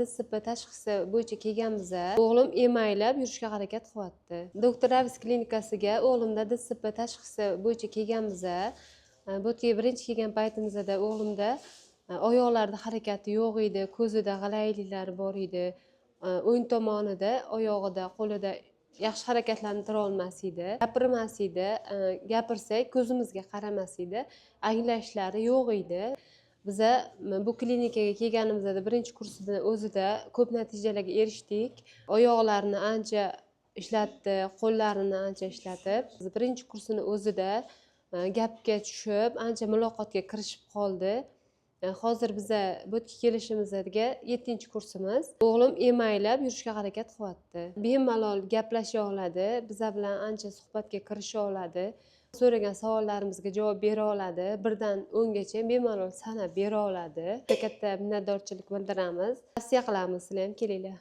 ДЦП tashxisi bo'yicha kelganmiz. O'g'lim emaklab yurishga harakat qilyapti. Doktor Ravis klinikasiga o'g'limda ДЦП tashxisi bo'yicha kelganmiz. Bu yerga birinchi kelgan paytimizda o'g'limda oyoqlarida harakati yo'q edi, ko'zida g'alayliklar bor edi. O'ng tomonida, oyog'ida, qo'lida yaxshi harakatlantira olmas edi, gapirmas edi, gapirsak ko'zimizga qaramas edi, anglashlari yo'q edi. Biza bu klinikaga kelganimizda birinchi kursini o'zida ko'p natijalarga erishdik. Oyoqlarini ancha ishlatdi, qo'llarini ancha ishlatib, birinchi kursini o'zida gapga tushib, ancha muloqotga kirishib qoldi. Hozir biza bu yerga kelishimizga yettinchi kursimiz. O'g'lim emaklab yurishga harakat qilyapti, bemalol gaplasha oladi, biza bilan ancha suhbatga kirisha oladi, so'ragan savollarimizga javob bera oladi, 1 dan 10gacha bemalol sanab bera oladi. Juda katta minnatdorchilik bildiramiz, tavsiya qilamiz, sizlar ham kelinglar.